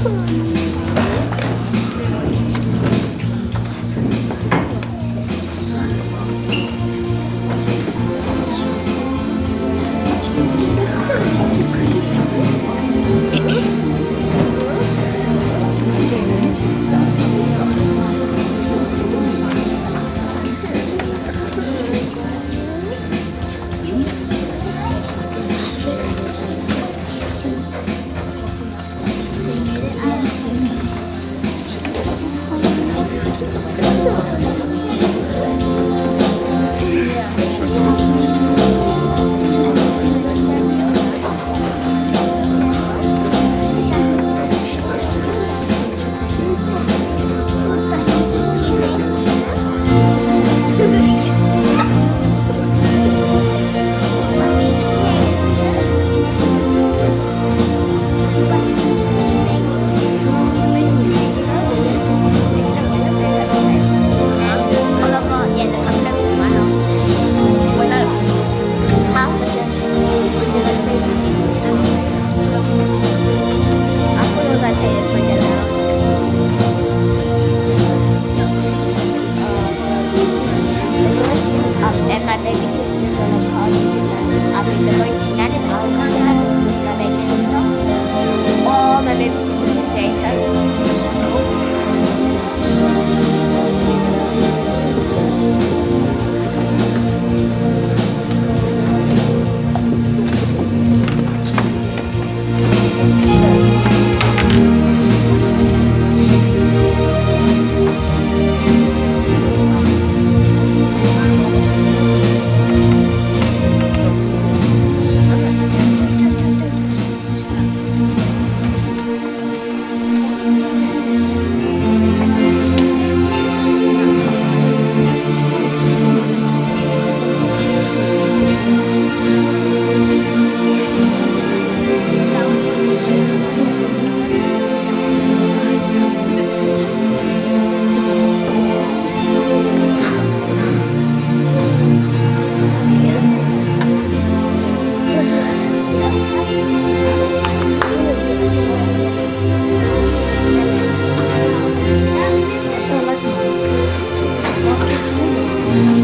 This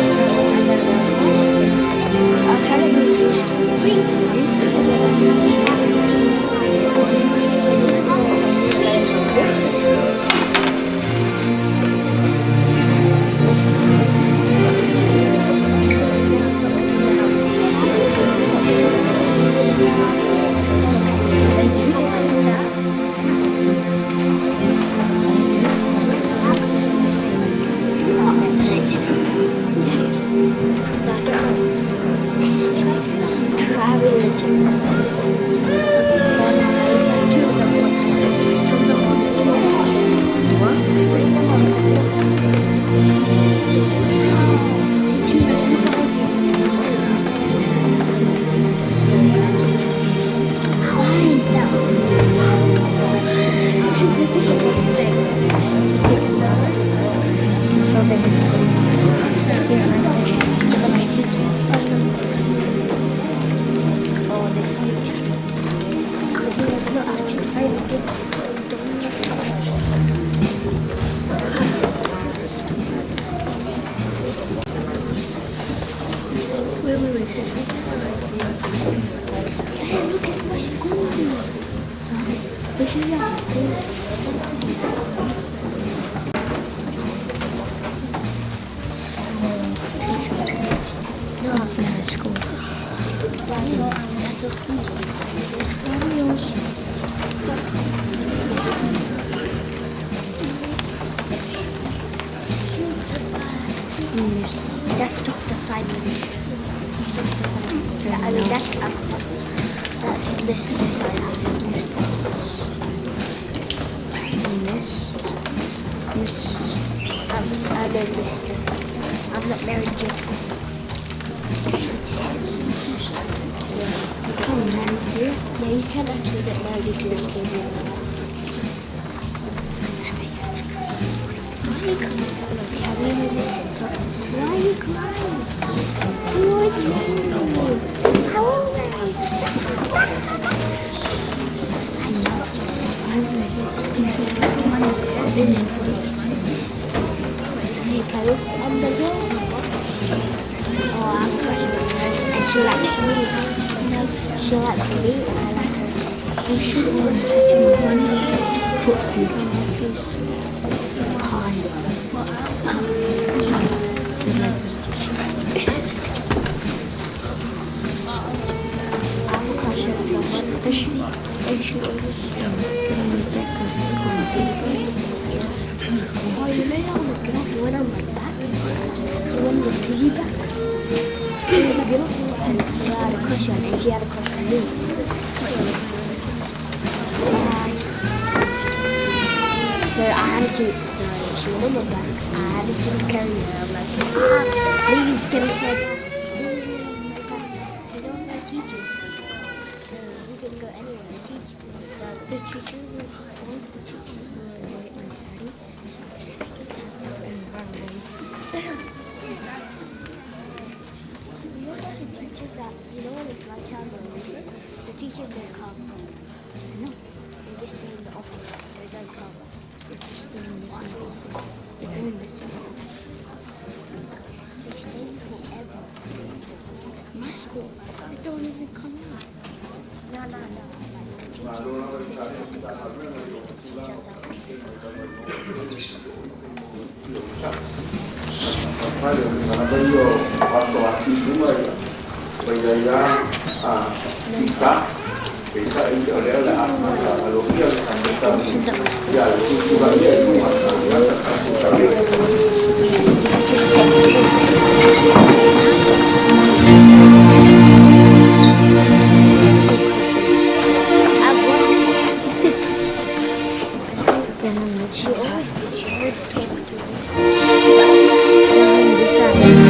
is my school. That's Dr. Simon. He's Dr. Simon. I mean, that's up. So this is Miss. Miss. I'm a mister. I'm not married yet. You can't marry here. Yeah, you can actually get married if you're in Cambridge. Why are you crying? Why are you crying? You always marry me. How old are you? And the girl? Oh, I'm scratching my head. And she likes me. She likes me and I like her. We should always touch my money. Put food in my face. Pies. I have a crush on someone. And she always sit on the back of the Oh, you know how the girl who went on my back? She went on the piggyback? She was a girl and I had a crush on and she had a crush on me. So I had to, so she went on my back, I had to keep carrying her. I'm like, ah, please get off my back. Please get off my back. You know my teachers. So we can go anywhere. The teachers, The teacher was all of the teachers were white and daddy. And run away. You know that the teacher that, you know when it's lunchtime or recess, the teachers don't come. No. They just stay in the office. They don't come. They're just doing this in the office. They're doing this in the office. They stay forever. My school, they don't even come out. No. Like the teachers, they don't have to come to teach us out. I've won. Then on this She always talked to me. Then on this side.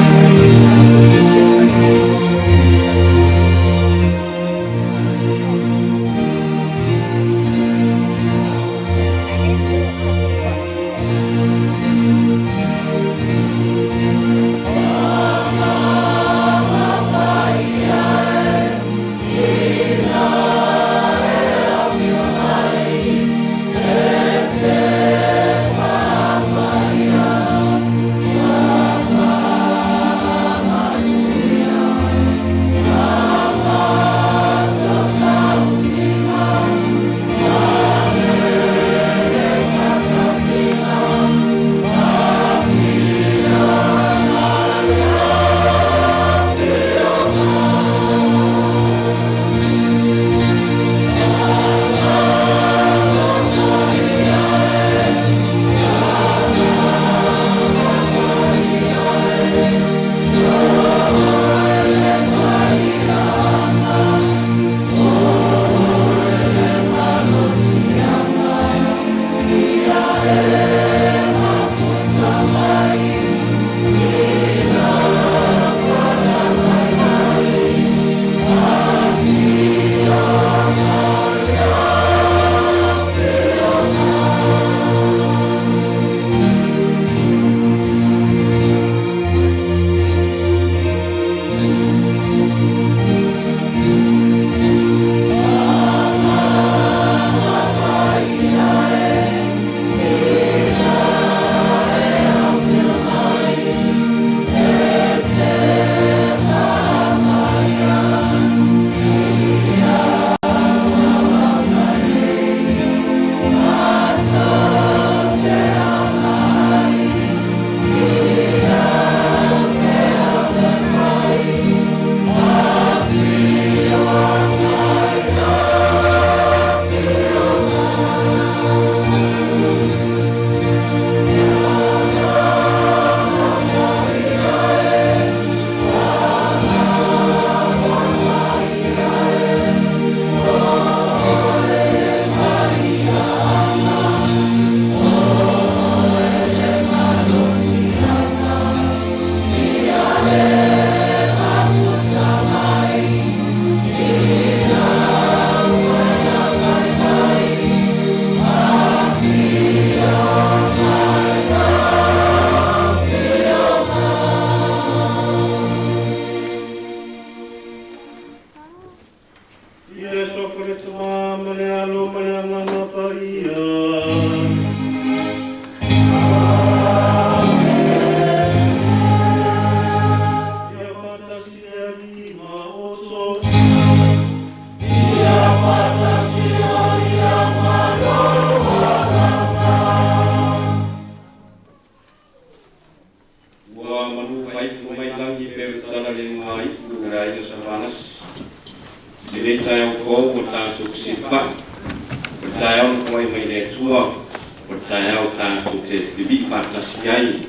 tatou te vivii faatasi ai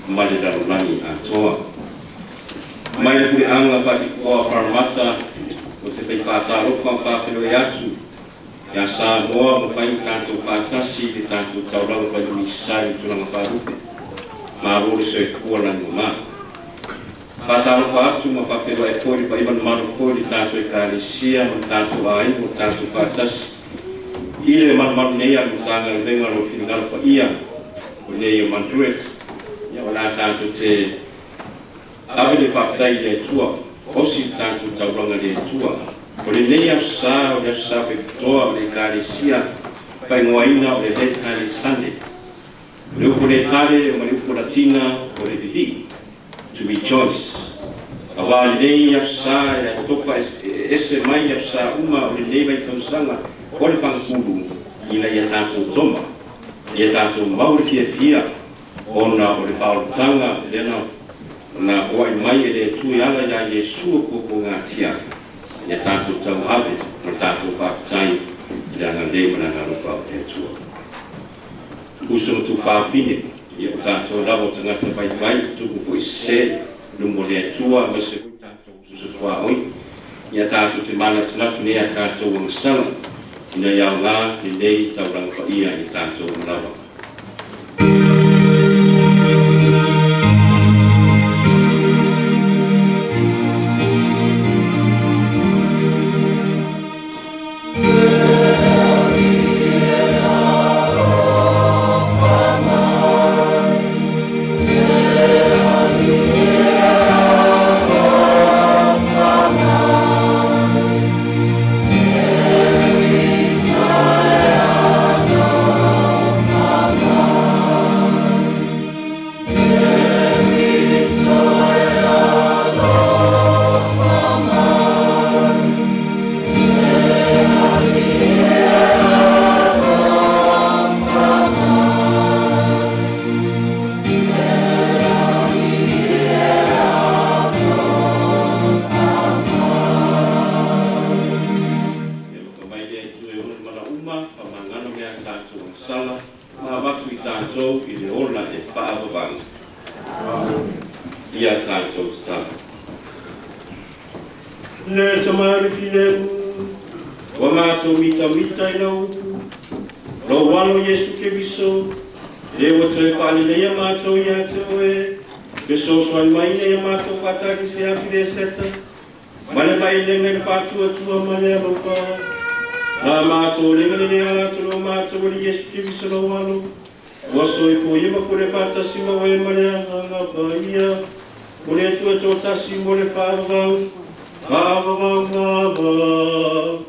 ma le lalolagi atoa. Mai le puleaga faapitoa o Parramatta o te fai faatalofa ma faafeiloai atu ia Samoa ma fai tatou faatasi i le tatou taulaga fai misa i le tulaga faalupe. Malo le soifua lagi e mama. Faatalofa atu ma faafeiloai foi le paia ma le mamalu foi i le tatou Ekalesia ma le tatou aiga o tatou faatasi i le malumalu nei a le Matagaluega o lo finagalo paia o nei o Madrid. Ia o la tatou te ave le faafetai i le Atua, osi le tatou taulaga i le Atua. O lenei aso sa, o le aso sa faipitoa o le Ekalesia, faaigoaina o le Laetare Sunday. O le upu Laetare ma le upu Latina o le vivii, to rejoice. Auā lenei aso sa e atofa ese mai i aso sa uma o lenei vaitausaga o le fagupulu ina ia tatou toma, ia tatou maua le fiafia ona o le faaolataga lea na foai mai e le Atua e ala iā Iesu o puapuagatia ia tatou tauave ma tatou faafetai i le agalelei ma le agalofa o le Atua. Uso ma tuafafine, ia o tatou lava o tagata vaivai, tupu foi sese luma o le Atua, aemaise foi tatou uso tuaoi, ia tatou te manatunatu nei a tatou agasala ina ia aogā lenei taulaga paia i tatou uma lava. Ia alofa mai le Atua e ona le mana uma, faamagalo mea a tatou agasala, ma avatu i tatou i le ola e faavavau. Ia tatou tatalo. Le Tama o le filemu, ua matou mitamita i lau upu, lou Alo Iesu Keriso, le ua toe faaleleia matou ia te oe, fesoasoani mai ina ia matou faatagese atu le Eseta, ma le mailega i le faatuatua ma le alofa. Na matou lega le le ala atu o matou Alii Iesu Keriso lou Alo, ua soifua ia ma pule faatasi ma oe ma le Agaga Paia, o le Atua toatasi mo le faavavau, faavavau lava.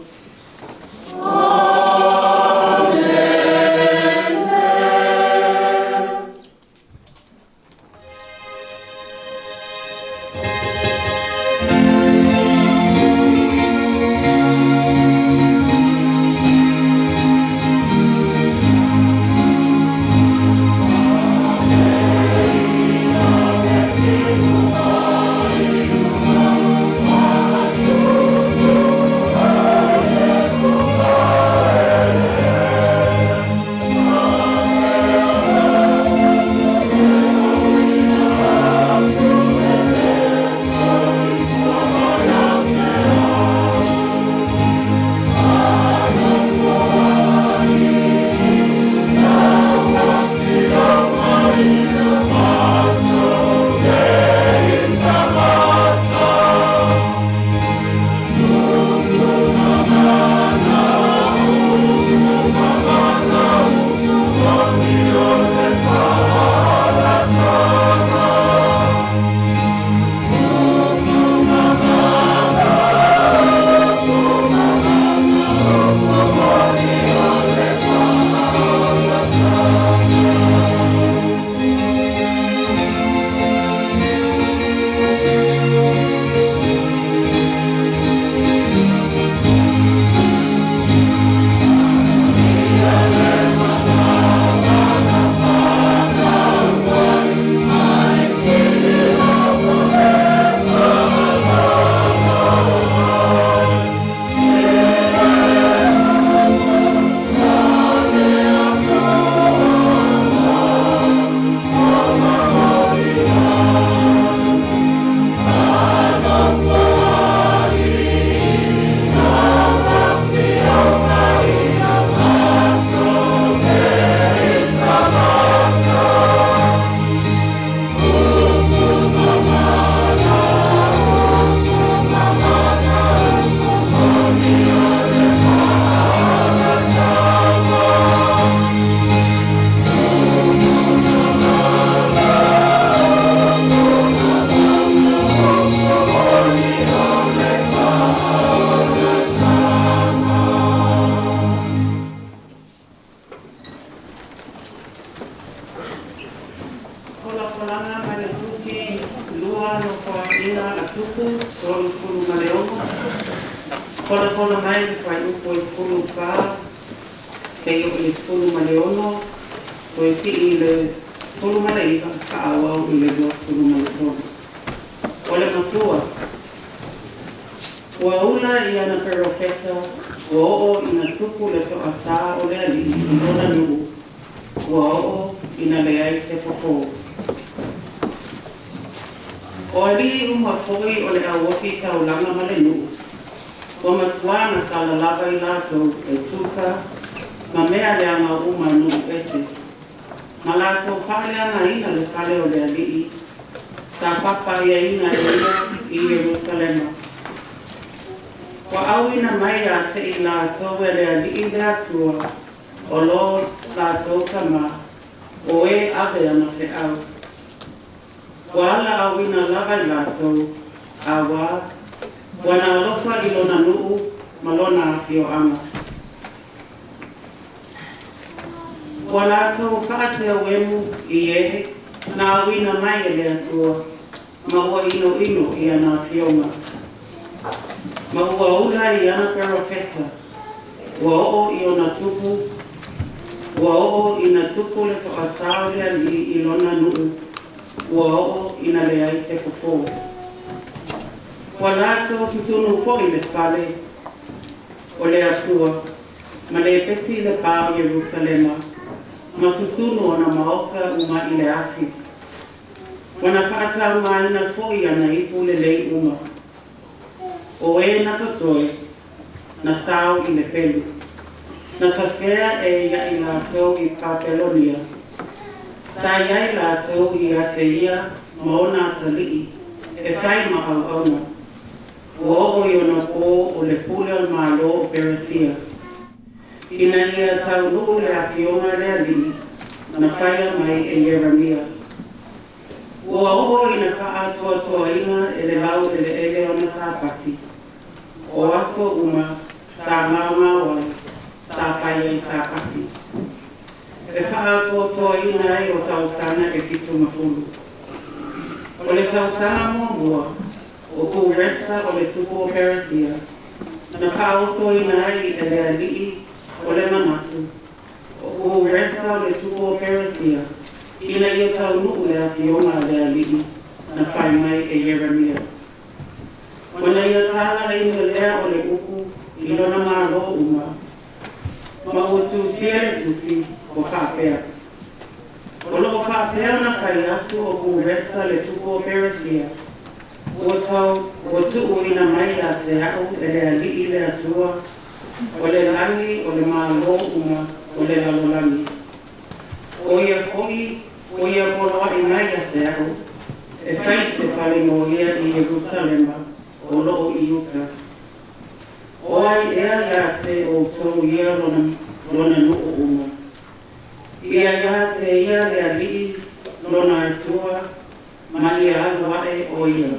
Folafolaga mai le Tusi Lua Nofoaiga a Tupu 36, folafola mai le fuaiupu e 14 seia oo i le 16, toe sii i le 19, faaauau i le 23. O le Matua ua ula i ana perofeta, ua oo ina tupu le toasā o le Alii i lona nuu, ua oo ina leai se fofō. O alii uma foi o le auositaulaga ma le nuu, ua matuā gasala lava i latou e tusa ma mea leaga uma a nuu ese, ma latou faaleagaina le fale o le Alii sa faapaiaina e ia i Ierusalema. Ua auina mai ia te i latou e le Alii le Atua o lo latou tamā, o e ave ana feau. Ua alaauina lava i latou, auā ua na alofa i lona nuu ma lona afioaga. Ua latou faateuemu i e na auina mai e le Atua, ma ua inoino i ana afioga. Ma ua ula i ana perofeta, ua oo i ona tupu, ua oo ina tupu le toasā o le Alii i lona nuu, ua oo ina leai se fofō. Ua latou susunu foi le fale o le Atua, ma lepeti le pa o Ierusalema, ma susunu ona maota uma i le afi. Ua na faataumaina foi ana ipu lelei uma. O e na totoe, na sao i le pelu. Na tafea e ia i latou i Papelonia. Sa i ai latou ia te ia ma ona atalii, e fai ma auauna. Ua oo i ona pō o le pule o le Malo o Peresia, ina ia taunuu le afioga a le Alii na faia mai e Ieremia. Ua oo ina faaatoatoaina e le laueleele ona Sapati, o aso uma sa gaogao ai, sa fai ai Sapati, e faaatoatoaina ai o tausaga e 70. O le tausaga muamua o Kuresa o le tupu o Peresia, na faaosoina ai e le Alii o le manatu o Kuresa o le tupu o Peresia, ina ia taunuu le afioga a le Alii na fai mai e Ieremia. Ona ia talagaina lea o le upu i lona Malo uma, ma ua tusia le tusi ua faapea, O loo faapea ona fai atu o Kuresa le tupu o Peresia, ua tau ua tuuina mai ia te au e le Alii le Atua o le lagi o le Malo uma o le lalolagi. O ia foi ua ia poloai mai ia te au e fai se fale mo ia i Ierusalema o loo i Iuta. O ai ea ia te outou ia lona nuu uma? Ia ia te ia le Alii lona Atua, ma ia alu ae o ia.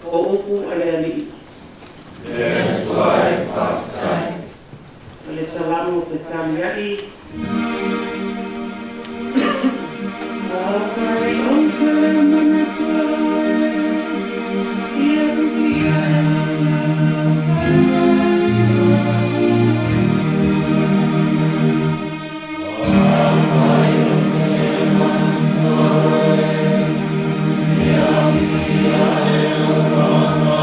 O upu a le Alii. Le Atua e faafetai. O le Salamo Fetaliai. Afai ou te manatua oe, ia uia e Afai ou te manatua oe, ia uia e oranga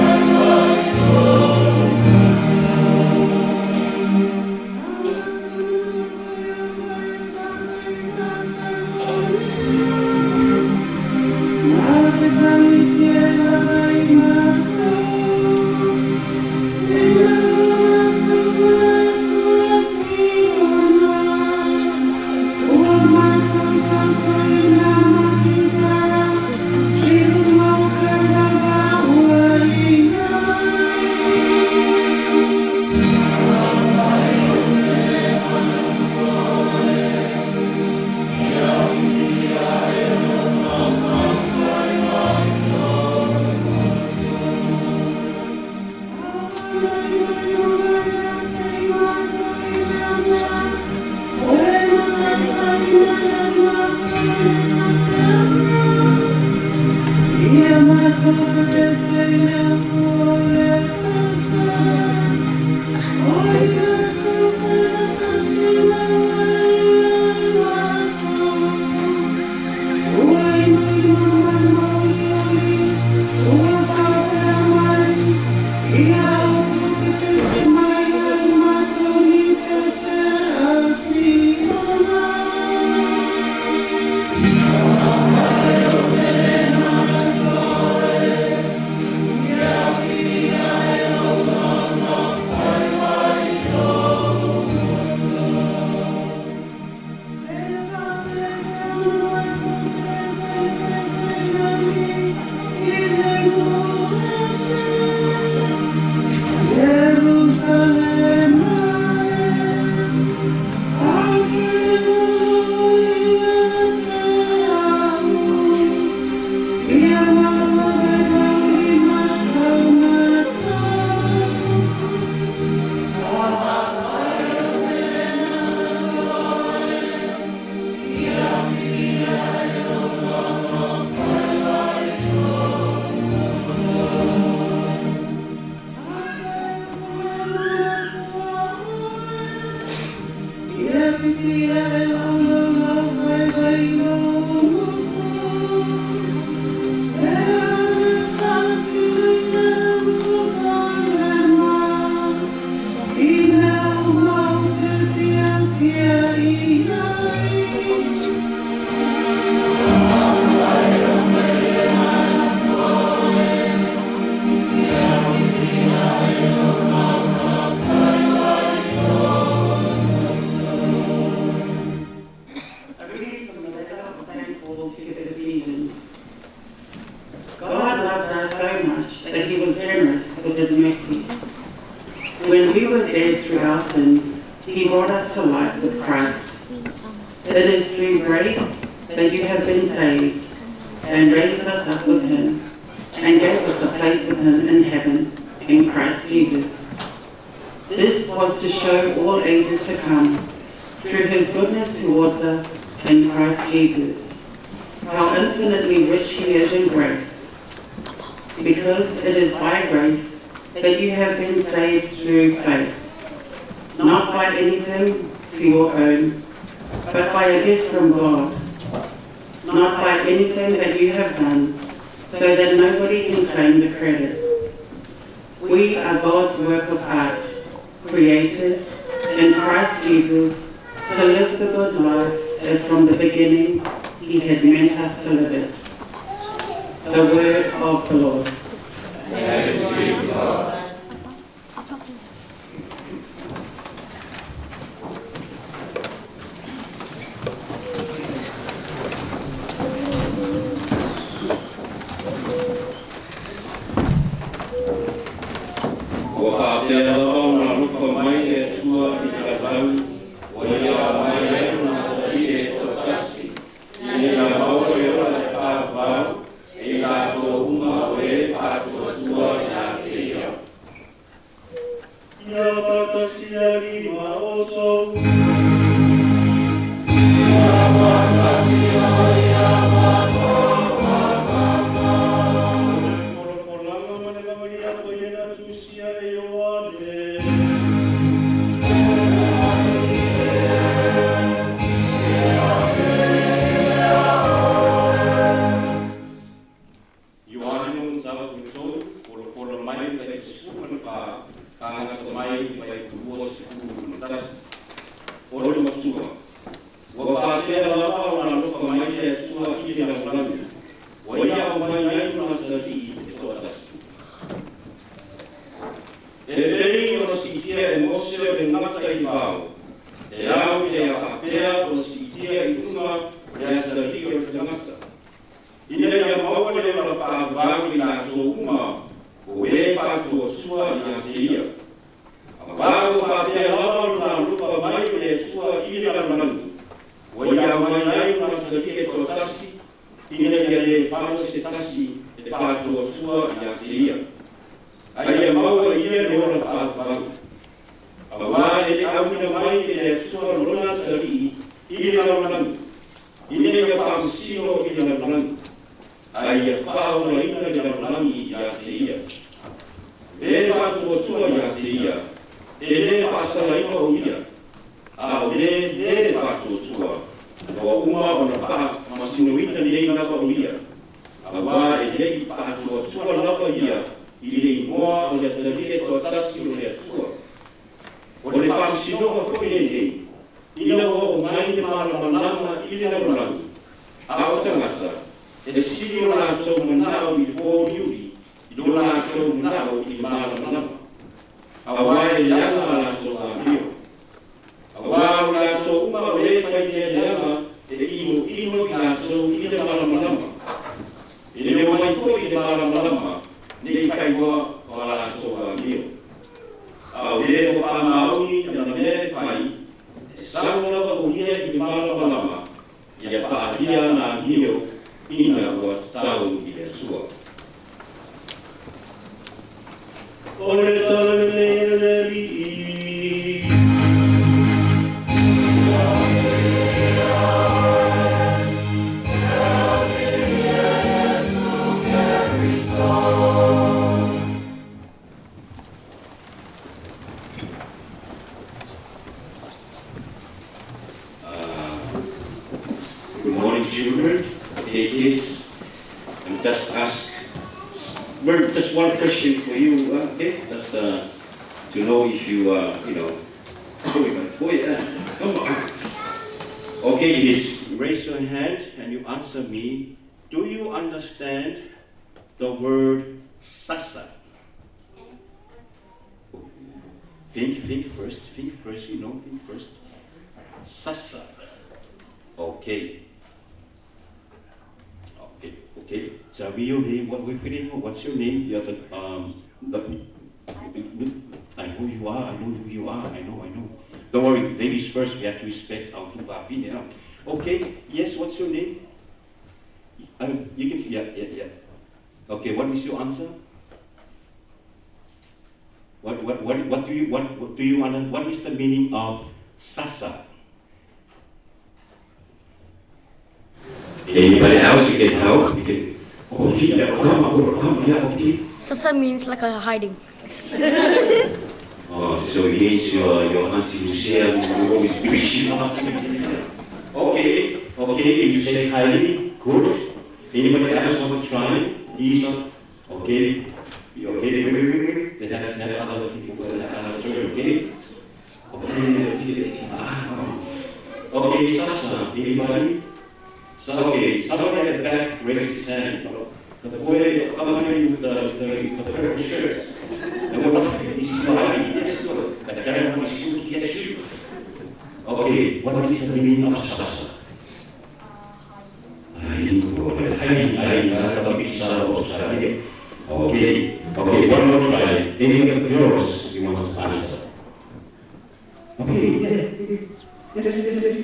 whainga i lou utu. Paul to the Ephesians. God loved us so much that he was generous with his mercy. When we were dead through our sins, he brought us to life with Christ. It is through grace that you have been saved, and raised us up with him, and gave us a place with him in heaven, in Christ Jesus. This was to show all ages to come, through his goodness towards us in Christ Jesus, how infinitely rich he is in grace. Because it is by grace that you have been saved through faith, not by anything to your own, but by a gift from God, not by anything that you have done, so that nobody can claim the credit. We are God's work of art, created in Christ Jesus to live the good life as from the beginning he had meant us to live it. The word of the Lord. Thanks be to God. Ua faapea lava ona alofa mai le Atua i le lalolagi, ua Ia aumai ai Lona Atalii e toatasi, ina ia maua le ola e faavavau e i latou uma o e faatuatua ia te Ia. Ia faatasi ai ma outou. Ia faatasi ai ma lou agaga. O le Folafolaga ma le Evangeli Paia na tusia e Ioane. Ioane ma Mataupu 3, folafola mai le Fuaiupu 14, gata mai le Fuaiupu 21. O le matua, ua faapea lava ona alofa mai le Atua i le lalolagi, ua Ia aumai ai Lona Atalii e toatasi. E pei ona siitia e Mose o le gata i vao, e ao ia faapea ona siitia i luga o le atalii o le tagata, ina ia maua le ola faavavau i latou uma o e faatuatua ia te ia. Aua ua faapea lava lona alofa mai o le Atua i le lalolagi, ua ia aumai ai lona atalii e toatasi, ina ia le fano se tasi e faatuatua ia te ia. A ia maua e ia le ola faavavau. Aua e le auina mai e le Atua lona atalii i le lalolagi, ina ia faamasino i le lalolagi, a ia faaolaina le lalolagi ia te ia. Le faatuatua ia te ia, e le faasalaina o ia, a o le lē faatuatua, ua uma ona faamasinoina nei lava o ia, auā e le i faatuatua lava ia i le igoa o le Atalii e toatasi o le Atua. O le faamasinoga foi lenei, ina ua oo mai le malamalama i le lalolagi, a o tagata, e sili o latou manao i le pōliuli i lo latou manao i le malamalama, auā e leaga a latou amio. Auā o latou uma o e fai mea leaga e ʻinoʻino i latou i le malamalama, e le omai foi i le malamalama ne i kaiwa o a latou amio. A o e ua faamaoni i ana mea e fai, e sau lava o ia i le malamalama, ia faaalia ana amio ina ua tatau i le Atua. O le Tala Lelei a le Alii. Good morning, children. Okay, kids. I'm just ask very just one question for you. Okay, just to know if you you know. Boy, come on. Okay, kids. Raise your hand and you answer me. Do you understand the word sasa? Think, think first, think first, you know, think first. Sasa. Okay. Okay, tell me your name. What, what's your name? Yeah, the, the, the, I know you are. I know who you are. I know, I know. Don't worry, ladies first. We have to respect our tuafafine. Yeah. Okay, yes, what's your name? You can see, yeah, yeah, yeah. Okay, what is your answer? What do you, what do you want, what is the meaning of sasa? Anybody else you can help? You can, okay, yeah, come, come, yeah, okay. Sasa means like a hiding. Oh, so it means your auntie Lucia will always push you up. Okay, okay, you say hiding, good. Anybody else want to try? Isa, okay. Okay, wait, wait, wait, wait. They have to have other people for another turn, okay? Okay, okay, ah. Okay, Sasa, anybody? So, okay, somebody at the back raise his hand. The boy coming with the purple shirt. The one is behind. Yes, look. The camera is looking at you. Okay, what is the meaning of Sasa? Hiding, hiding, hiding. Okay, okay, one more try. Any of the girls you want to answer? Okay, yeah. Yes, yes, yes, yes.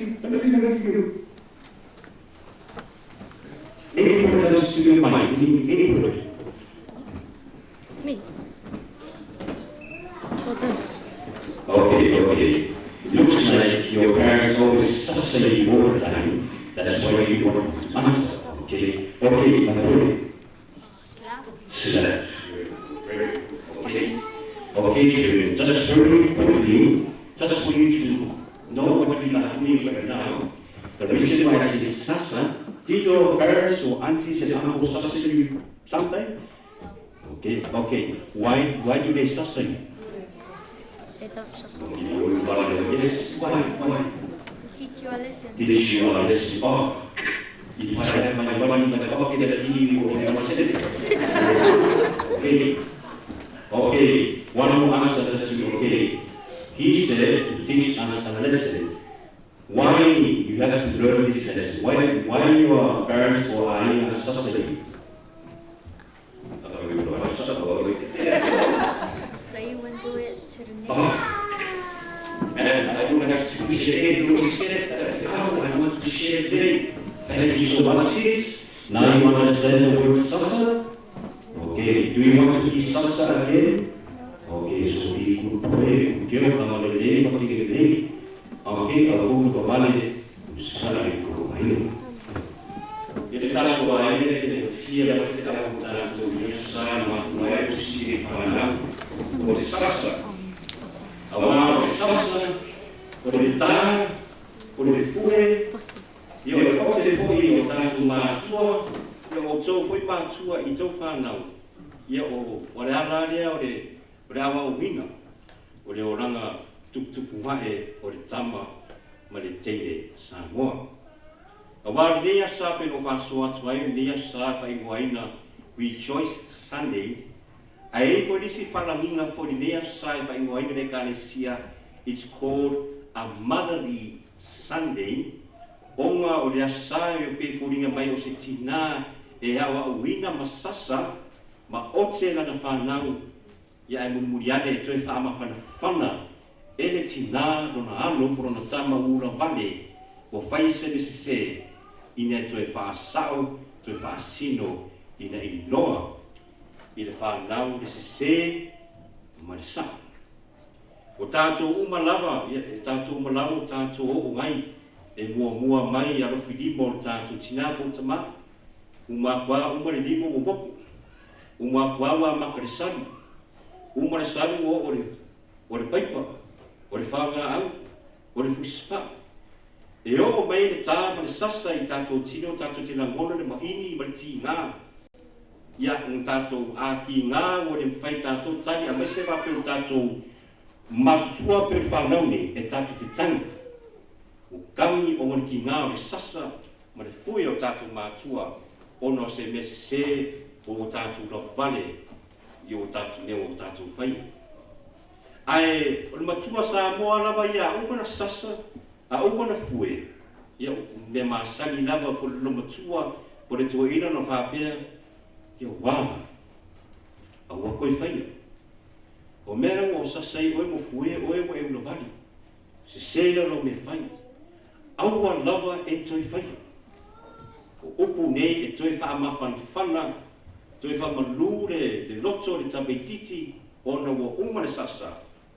Any word comes to your mind, any word. Me. Well. Okay, okay. It looks like your parents always sasa you all the time. That's why you don't want to answer. Okay, okay, my boy. Slap. Okay. Okay, children, just very quickly, just for you to know what we are doing right now. The reason why I say sasa, did your parents or aunties and uncles sasa you sometime? Okay, okay. Why do they sasa you? They don't sasa. Yes, why? To teach you a lesson. Teach you a lesson. Oh, if I have my money in my pocket, I'd give you what I said. Okay. Okay, one more answer just to be okay. He said to teach us a lesson. Why you have to learn this lesson? Why your parents or I are suffering? So you wouldn't do it to the next. Oh, man, I don't have to share it. I want to share today. Thank you so much, kids. Now you understand the word sasa? Okay, do you want to be sasa again? Okay, so be good boy, good girl, kamalele, makikelele. Okay, aku pamale, usala ko ayo. Ile tatu wa ile file fia la fia au tatu yusana wa yusi fana. O sasa. Awa o sasa, o le tā, o le fue, ia o le ote foi o tātou mātua, ia o tau foi mātua i tau whānau. Ia o le ala lea o le awa o wina, o le oranga tuputupu hae o le tama ma le teine Samoa. A wā le nei asa pe no whaso atu ai, le nei asa whaingoaina Rejoice Sunday, a e fo nisi whalanginga fo le nei asa e whaingoaina le kalesia, it's called a Motherly Sunday, onga o le asa e o pe fōringa mai o se tina e awa o wina ma sasa, ma ote lana whanau, ia e murimuri ane e toe whaamawhanawhana, e le tina lona alo po lona tama ura vale, o whai se me se ina e toe whaasao, toe whaasino, ina i loa, i le whanau le sese ma le sa. O tātou uma lava, ia, e tātou uma lava o tātou o ngai, e mua mua mai alofi lima o tātou tina po tama, uma kua uma le lima o moku, uma kua wa maka le salu, uma le salu o o le paipa, o le whanga au, o le fuspa. E o mai le tā ma le sasa i tātou tino, tātou te langona le maini ma le ti ngā. Ia, ng tātou a ki ngā o le mwhai tātou tari, a mese wā pe o tātou matutua pe o whanau nei, e tātou te tangi. O kangi o ngana ki ngā o le sasa ma le fui o tātou mātua, ono se me se o tātou lavale i o tātou neo o tātou whai. Ae, o le matua Samoa lava ia, a uma na sasa, a uma na fue, ia, mea masani lava po le matua, po O le toeaina na faapea, Ia uaga, aua koe faia. O mea la ua o sasa ai oe ua fue oe ua e ulavali. Sese lea o lau mea fai. Aua lava e toe faia. O upu nei e toe faamafanafana, toe faamalu le le loto o le tamaititi ona ua uma le sasa,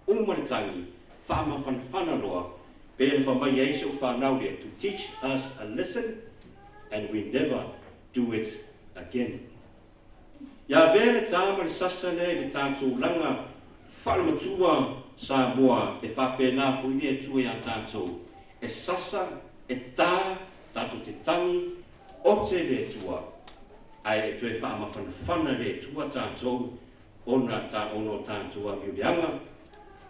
uma le tagi, faamafanafana loa, pei ona fai mai ai si ou fanau lea, to teach us a lesson and we never do it again. Ia avea le ta ma le sasa lea i le tatou laga faalematua Samoa e faapena foi le Atua ia tatou, e sasa, e ta, tatou te tagi, ote le Atua, ae e toe faamafanafana le Atua tatou ona ta ona o tatou amio leaga,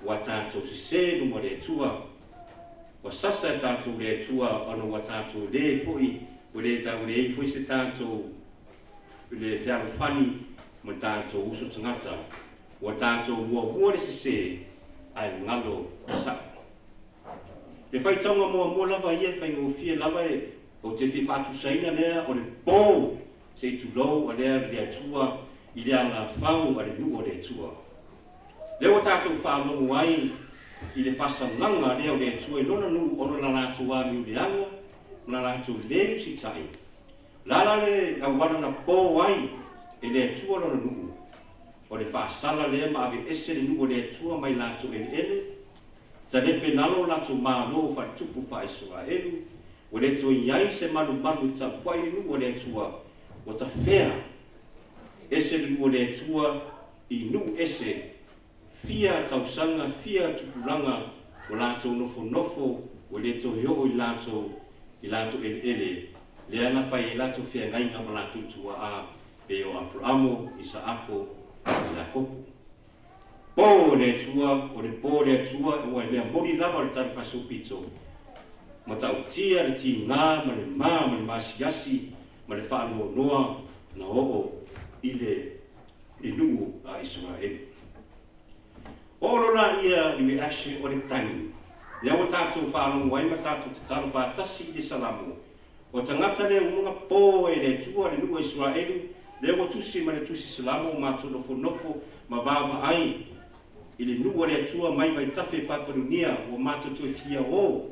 ua tatou sese luma le Atua, ua sasa e tatou le Atua ona ua tatou le foi, ua le ta ua leai foi se tatou le fealofani ma tatou uso tagata, ua tatou muamua le sese ae galo le sa'o. Le faitauga muamua lava ia e faigofie lava e ou te fia faatusaina lea o le po se i tulou a lea le Atua i le alafau a le nuu o le Atua. Lea ua tatou faalogo ai i le faasalaga lea o le Atua i lona nuu ona o la latou amio leaga ma la latou le usitai. Lala le auala na po ai e le Atua lona nuu, o le faasala lea ma aveese le nuu o le Atua mai latou eleele, talepe lalo o latou malo faaletupu faa-Isaraelu, ua le toe i ai se malumalu e tapuai le nuu o le Atua, ua tafea ese le nuu o le Atua i nuu ese Fia tausaga, fia tupulaga ua latou nofonofo ua le toe oo i latou i latou eleele, lea na fai ai latou feagaiga ma latou tuaa pei o Aperamo, Isaako ma Iakopo. Po le Atua, o le po le Atua, ua e mea moni lava le tala faasoupito, matautia le tiga ma le ma ma le maasiasi ma le faanoanoa na oo i le i nuu a Isaraelu. Oo loa laia i reaction o le tagi, lea ua tatou faalogo ai ma tatou tatalo faatasi i le Salamo, O tagata lea ua maga po e le Atua le nuu a Isaraelu, lea ua tusi ma le tusi Salamo ua matou nofonofo ma vaavaai i le nuu a le Atua mai vaitafe Papalunia ua matou toe fia o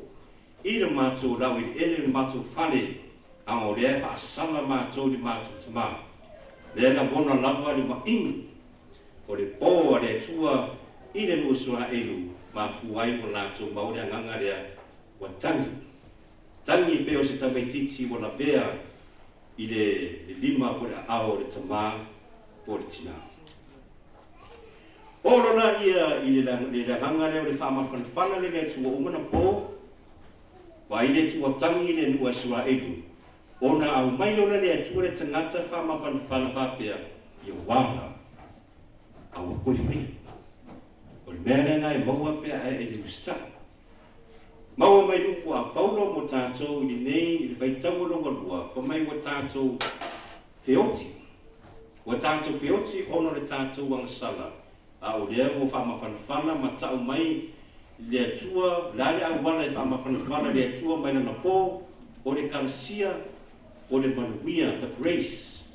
I le matou laueleele le matou fale, a o lea e faasala matou i le matou tama. Lea e lagona lava le maʻimu o le po a le Atua i le nuu Isaraelu, mafua ai ua latou mau le agaga lea ua tagi. Tagi e pei o se tamaititi ua lavea i le lima po o le aao o le tama po o le tina. Oo loa laia i le agaga lea o le faamafanafana lea i le Atua uma na po, vaai le Atua tagi le nuu a Isaraelu, ona aumai loa le Atua le tagata faamafanafana faapea, ia uaga, a ua koe faia. O le mea lea na e maua pea ae e le usitai. Maua mai upu a Paulo mo tatou i lenei i le faitaua lona lua, fai mai ua tatou feoti. Ua tatou feoti ona o le tatou agasala, a o lea ua faamafanafana ma tau mai le Atua, o le a le auala e faamafanafana le Atua mai lana po, o le Ekalesia, o le manuia, the grace.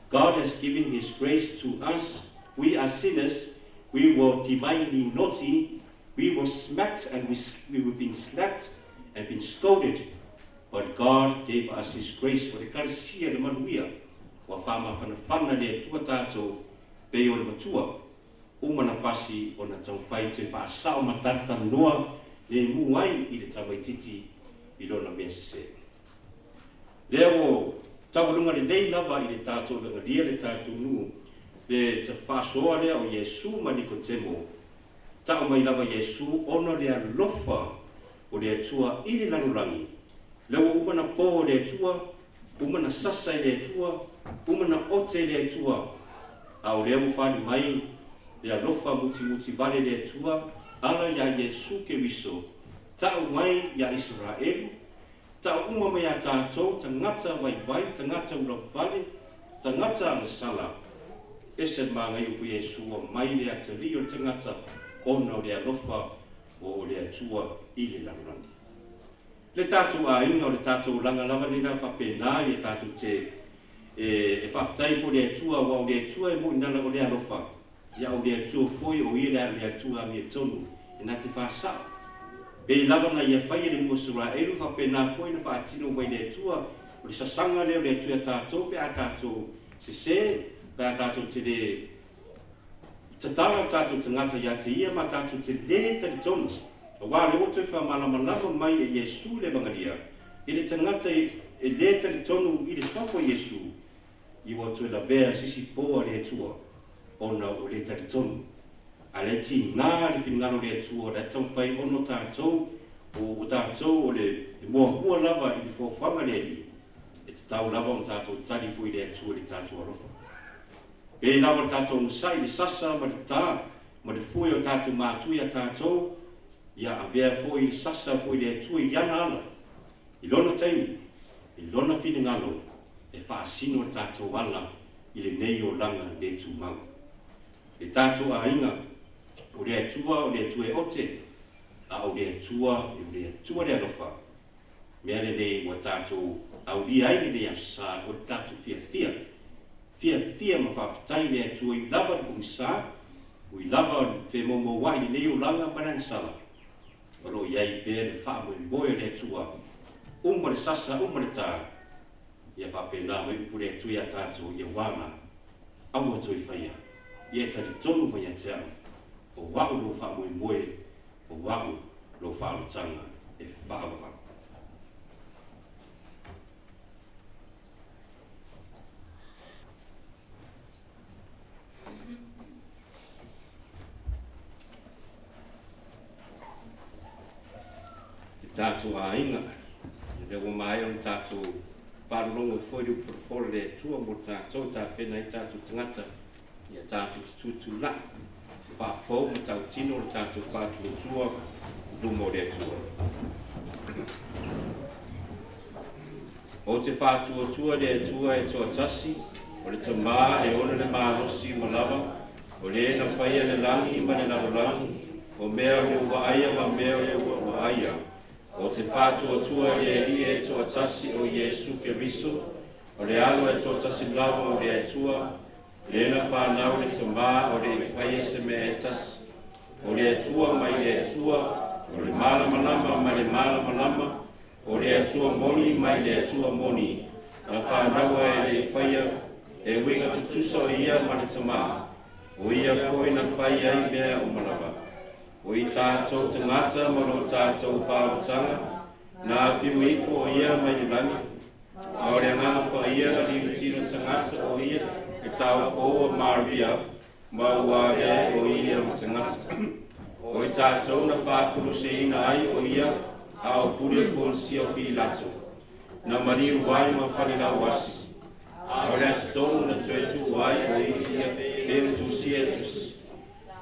God has given his grace to us, we are sinners, we were divinely naughty, we were smacked and we, we were being slapped and been scolded, But God gave us his grace o le Ekalesia le manuia ua faamafanafana le Atua tatou pei o le matua uma na fasi ona taumafai toe faasao ma talatalanoa lemu ai i le tamaititi i lona mea sese. Lea ua taualuga lelei lava i le tatou evangelia le tatou nuu le faasoa lea o Iesu ma Nikotemo tau mai lava Iesu ona le alofa o le Atua i le lalolagi, lea ua uma na po e le Atua, uma na sasa e le Atua, uma na ote e le Atua, a o lea ua fali mai le alofa mutimuti vale le Atua ala iā Iesu Keriso, ta'u ai iā Isaraelu, ta'u uma mai a tatou tagata vaivai, tagata ula vale, tagata agasala. Ese magai upu Iesu ua mai le atalii o le tagata ona o le alofa o le Atua i le lalolagi. Le tatou aiga, o le tatou olaga lava lena faapena ia tatou te. E faafetai foi i le Atua, aua o le Atua e moni lana o le alofa, ia o le Atua foi o ia le Atua amiotonu e na te faasao. Pei lava na ia faia le nuu o Isaraelu, faapena foi na faatino mai le Atua, o le sasaga lea o le Atua ia tatou pe a tatou sese, pe a tatou te le tatala o tatou tagata ia te Ia ma tatou te le talitonu, aua o lea ua toe faamalamalama mai e Iesu le Evagalia i le tagata e le talitonu i le suafa o Iesu, i ua toe lavea se isi po a le Atua ona ua le talitonu. A le tiga le finagalo o le Atua o le a taumafai ona o tatou, o tatou o le muamua lava i le foafoaga a le Alii, e tatau lava ona tatou tali foi i le Atua i le tatou alofa. Pei lava le tatou onosai i le sasa ma le ta ma le fue o tatou matua ia tatou, ia avea foi le sasa foi le Atua i ana ala, i Lona taimi, i Lona finagalo e faasino le tatou ala i lenei olaga le tumau. Le tatou aiga, o le Atua o le Atua e ote, a o le Atua o le Atua le alofa, Mea lenei ua tatou aulia ai lenei aso sa o le tatou fiafia, fiafia ma faafetai i le Atua i lava le pogisa, ui lava o le femoumouai i lenei olaga ma le agasala, o lo o i ai pea le faamoemoe o le Atua, uma le sasa, uma le ta, ia faapena mai upu le Atua ia tatou ia uaga, aua toe faia, ia e talitonu mai ia te au, o au lou faamoemoe, O au lou faaolotaga e faavavau. E tatou aiga, lea ua maea ona tatou faalologo foi le upu folafola le Atua mo tatou, tapena ai tatou tagata Ia tatou te tutulai, faafou ma tautino le tatou faatuatua i luma o le Atua. Ou te faatuatua i le Atua e toatasi, o le Tama e ona le malosi uma lava, o le na faia le lagi ma le lalolagi, o mea o le ua aia ma mea o le ua ua aia. Ou te faatuatua i le Alii e toatasi o Iesu Keriso, o le Alo e toatasi lava o le Atua, Le na fanau le Tama o le i faia se mea e tasi, o le Atua mai le Atua, o le malamalama mai le malamalama, o le Atua moni mai le Atua moni, na fanaua e le i faia, e uiga tutusa o ia ma le Tama, o ia foi na fai ai mea uma lava. O i tatou tagata ma lo tatou faaotaga, na afiu ifo o ia mai le lagi, A o le Agaga Paia na liutino tagata o ia e taupou a Maria ma ua avea o ia ma tagata. O i tatou na faakuluseina ai o ia a o pule Ponisio Pilato, na maliu ai ma falelauasi. A o le aso tonu na toe tuu ai o ia pe o tusia e tusi.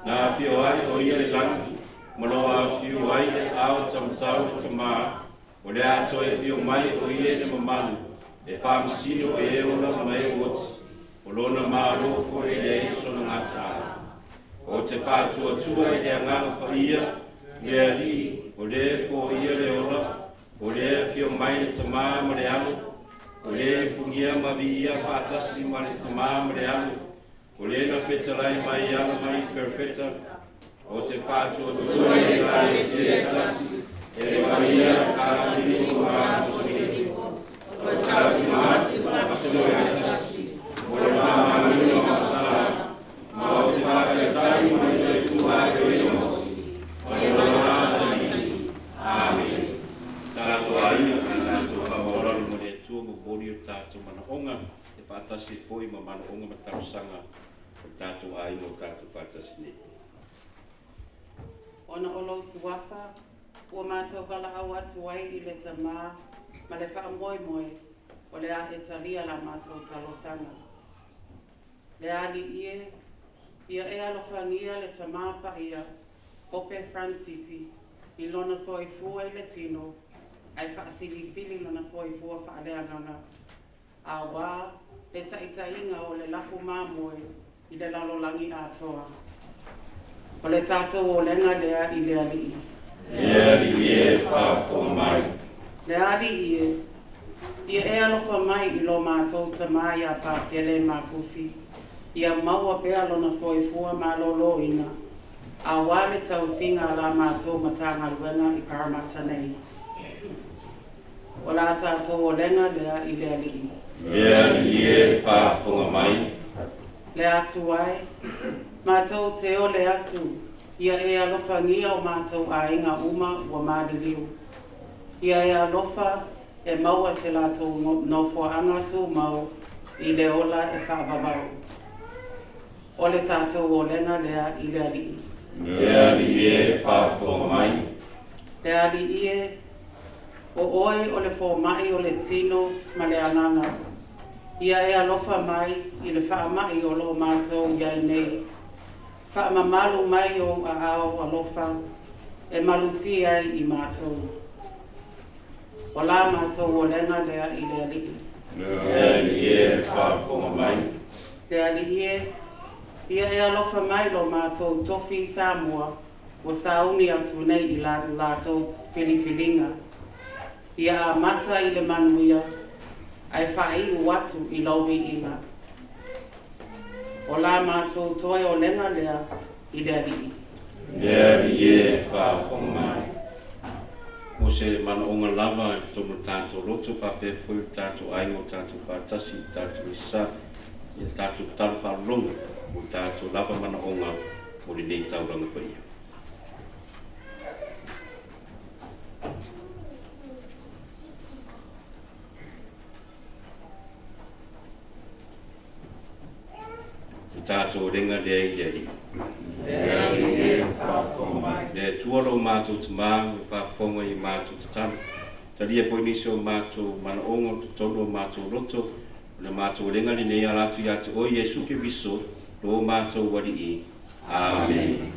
Na afio ai o ia le lagi ma lo afiu ai le ao tamatau le Tama. O le a toe afio mai o ia i le mamalu e faamasino e e ola ma e oti, o lona Malo foi e leai sona gataala. Ou te faatuatua i le Agaga Paia, le Alii, o lea e foia le ola, o lea e afio mai le Tama ma le Alo, o lea e ifugia ma viia faatasi ma le Tama ma le Alo, O lea na fetalai mai i ala mai Perofeta, o te faatuatua i le Ekalesia e tasi, e Paia, Katoliko ma Aposoliko, o le tatou mate ma se moe tasi, mo le faamamaluina o masala, ma o te faataitai ma le toe tua ai o ia moti, ma le olaga atalii. Amene. Tatou aiga, tatou faamaualalo mo le Atua momoli o tatou manaoga. E faatasi foi ma manaoga ma talosaga o le tatou aiga o tatou faatasi nei. Ona o lou suafa, ua matou valaau atu ai i le Tama ma le faamoemoe o le a e talia la matou talosaga. Le Alii e, ia e alofagia le Tama Paia, Pope Fransisi, i lona soifua i le tino, ae faasilisili lona soifua faaleagaga. Auā le taitaiga o le lafu mamoe i le lalolagi atoa. O le tatou olega lea i le Alii. Le Alii e, faafofoga mai. Le Alii e, Ia e alofa mai i lo matou tamā iā Pakele Mapusi, ia maua pea lona soifua malōlōina, auā le tausiga a la matou Matagaluega i Parramatta nei. O la tatou olega lea i le Alii. Le Alii e, faafofoga mai. Le Atua e, matou te ole atu, ia e alofagia o matou aiga uma ua maliliu. Ia e alofa e maua se latou nofoaga tumau i le ola e faavavau. O le tatou olega lea i le Alii. Le Alii e, faafofoga mai. Le Alii e, o oe o le fomai o le tino ma le agaga, ia e alofa mai i le faamai o lo o matou i ai nei. Faamamalu mai ou aao alofa e malutia ai i matou. O la matou olega lea i le Alii. Le Alii e, faafofoga mai. Le Alii e, ia e alofa mai lo matou tofi i Samoa ua sauni atu nei i la latou filifiliga. Ia amata i le manuia ae faaiu atu i lou viiga. O la matou toe olega lea i le Alii. Le Alii e, faafofoga mai. Mo se manaoga lava i totonu o le tatou loto faapea foi le tatou aiga o tatou faatasi i le tatou Misa, ia tatou tatalo faalologo mo tatou lava manaoga o lenei taulaga paia. Le tatou olega lea i le Alii. Le Alii e, faafofoga mai. Le Atua lo matou Tamā, e faafofoga i matou tatalo. Talia foi nisi o matou manaoga o totonu o matou loto, o le matou olega lenei e ala atu ia te oe Iesu Keriso, lo matou Alii. Amene.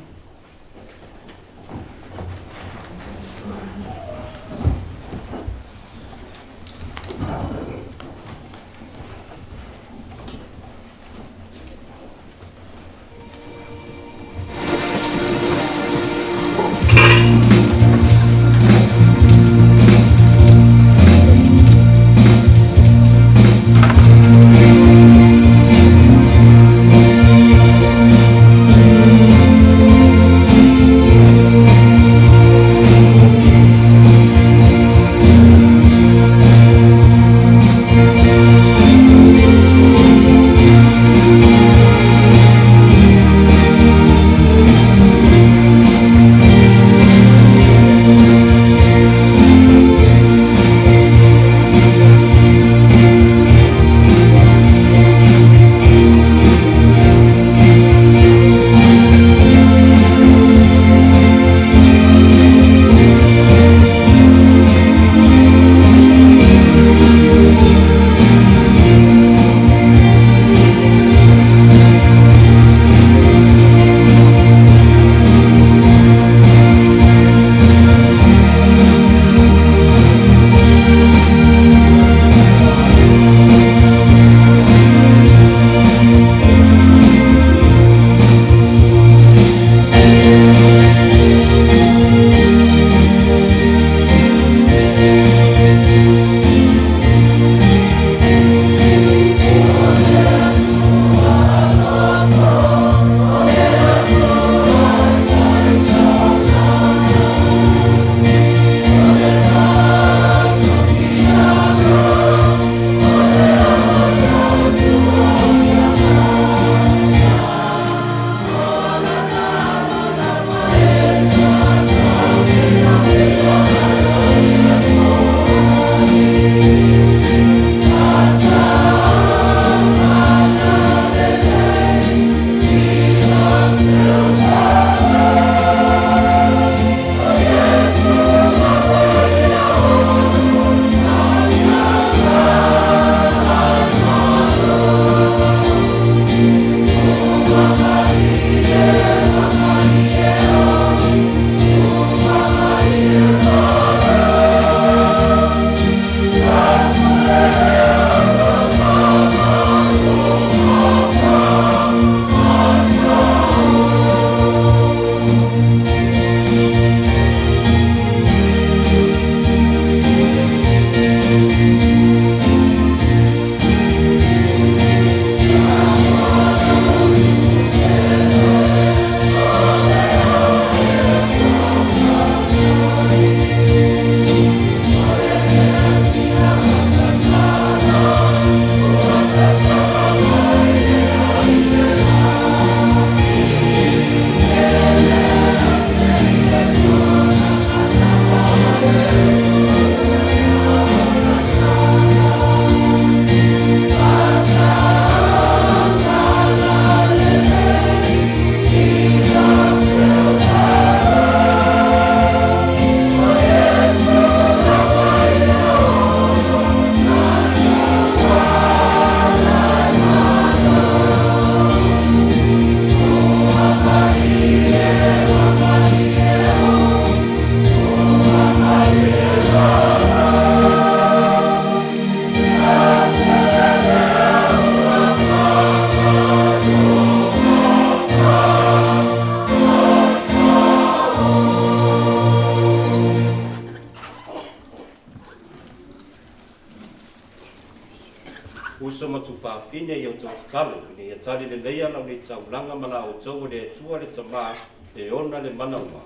Uso ma tuafafine, ia outou tatalo ina ia tali lelei lau nei taulaga ma la outou e le Atua le Tamā e ona le mana uma.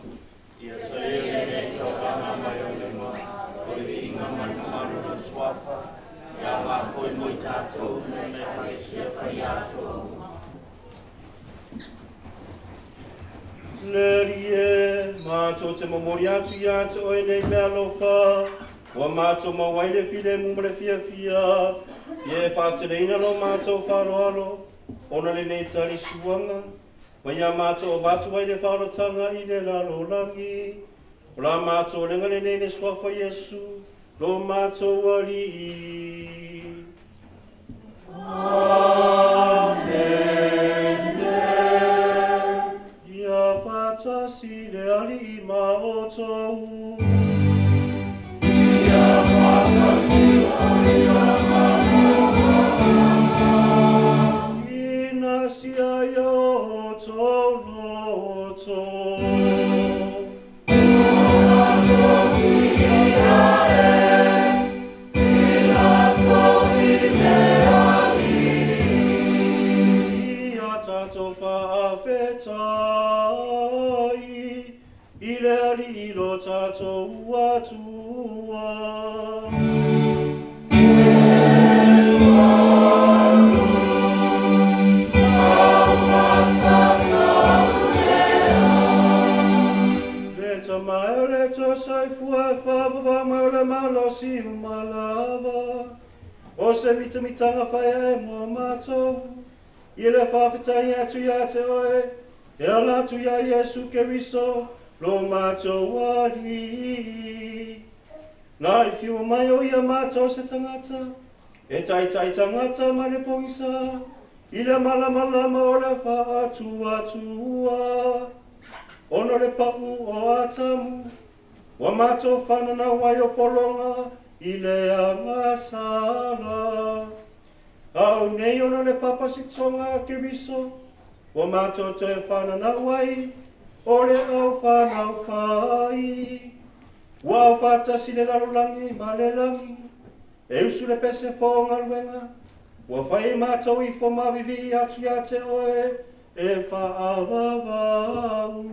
Ia talia lenei taulaga mai ou lima, o le viiga ma le mamalu o le Suafa, e aogā foi mo i tatou ma le Ekalesia paia atoa uma. Le Alii e, matou te momoli atu iā te oe nei meaalofa, ua matou maua ai le filemu ma le fiafia, ia e faateleina lo matou faaaloalo, ona lenei talisuaga, ma ia matou avatu ai le faaolataga i le lalolagi. O la matou olega lenei i le Suafa o Iesu, lo matou Alii. Ia faatasi le Alii ma outou. Ina sia ia outou loto. Ia tatou faafetai i le Alii lo tatou Atua. Le Tama e le Toasaifua e faavavau mai o le malosi uma lava, o se mitamitaga faiae mo matou, i le faafetai atu iā te oe, e ala atu iā Iesu Keriso, lo matou Alii. Na i whiua mai o ia matou se tagata, e taitai tagata mai le pogisa, i le malamalama o le faatuatua. Ona o le pau o Atamu, ua matou fananau ai o pologa i le agasala. A o nei ona o le papasitoga a Keriso, ua matou toe fananau ai o le au fanau fai. Ua ao faatasi le lalolagi ma le lagi, e usu le pese fou o galuega, ua fai matou ifo mavivii atu iā te oe e faavavau.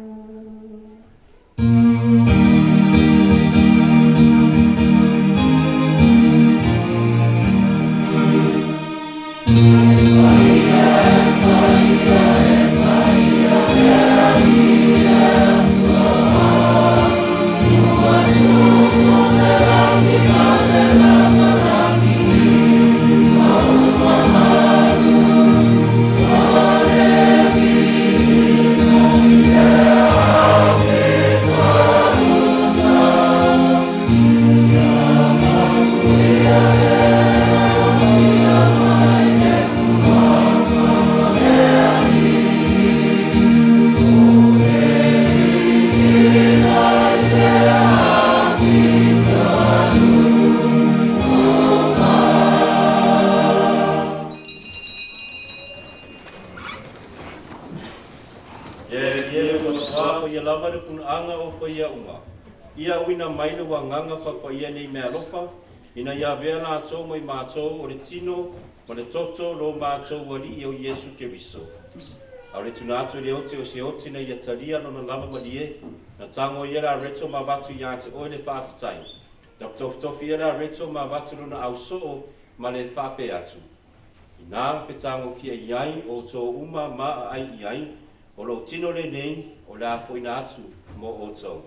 E le ua matua ia lava le punaaga o paia uma. Ia auina mai le uagaga faapaia nei meaalofa, ina ia avea latou mai matou o le tino ma le toto lo matou Alii o Iesu Keriso. A o le tuna atu i le ote o se ote ina ia talia lona lava malie, na tago ia le areto ma avatu iā te oe le faafetai. Na tofitofi ia le areto ma avatu lona ausoo ma le faapea atu. Inā fetagofia i ai outou uma ma aai i ai, o lou tino lenei o le a foina atu mo outou.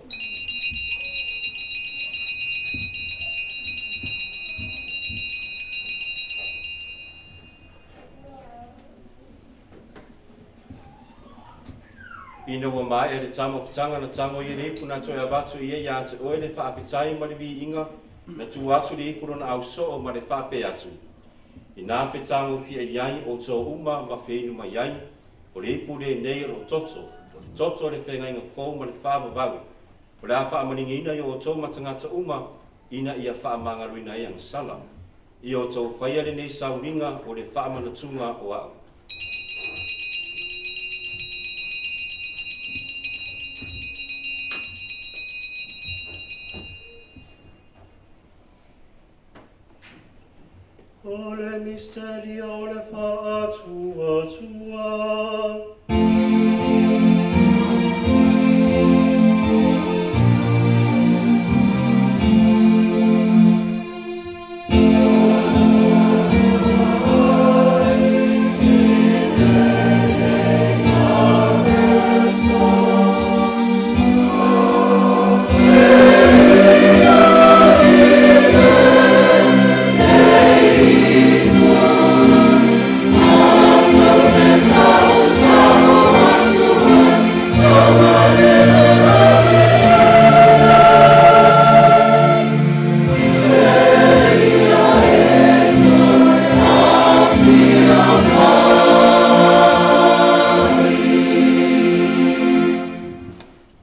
Ina ua maea le tagofitaga na tago ia le ipu na toe avatu ia iā te oe le faafetai ma le viiga, na tuu atu le ipu lona ausoo ma le faapea atu, Inā fetagofia i ai outou uma ma feinu mai ai, o le ipu lenei o lou toto, o le toto o le feagaiga fou ma le faavavau, o le a faamaligiina i outou ma tagata uma ina ia faamagaloina ai agasala. Ia outou faia lenei sauniga o le faamanatuga o a'u. O le misiteria o le faatuatua.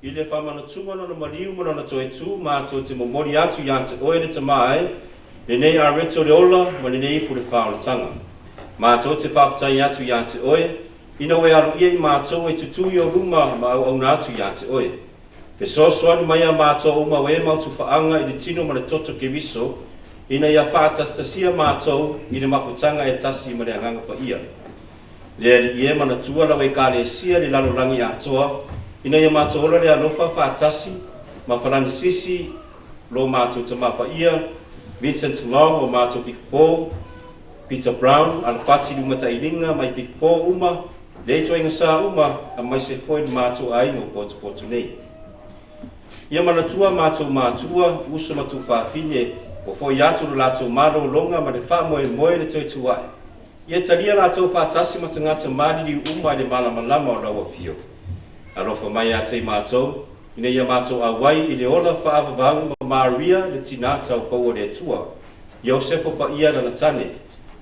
I le faamanatuga o Lona maliu ma Lona toe tu, matou te momoli atu ia te Oe le Tama e, lenei areto o le ola ma lenei ipu o le faaolataga. Matou te faafetai atu ia te Oe, ina ua e aloaia i matou e tutū i Ou luma ma auauna atu ia te Oe. Fesoasoani mai iā matou uma o e mau tufaaga i le tino ma le toto Keriso, ina ia faatasitasia matou i le mafutaga e tasi ma le Agaga Paia. Le Alii e, manatua lau Ekalesia i le lalolagi atoa, ina ia matou ola le alofa faatasi ma Falanisisi lo matou Tama Paia, Vincent Long o matou Pikapo, Peter Brown, Alapati Limatailiga mai Pikapo uma, le ituaiga sa uma, aemaise foi le matou aiga o potopoto nei. Ia manatua matou matua, uso ma tuafafine, ua foi atu lo latou malologa ma le faamoemoe i le toe tu ae. Ia talia latou faatasi ma tagata maliliu uma i le malamalama o lau afio. Alofa mai ia te i matou, ina ia matou auai i le ola faavavau ma Maria le tinā taupou o le Atua, Iosefa paia lana tane,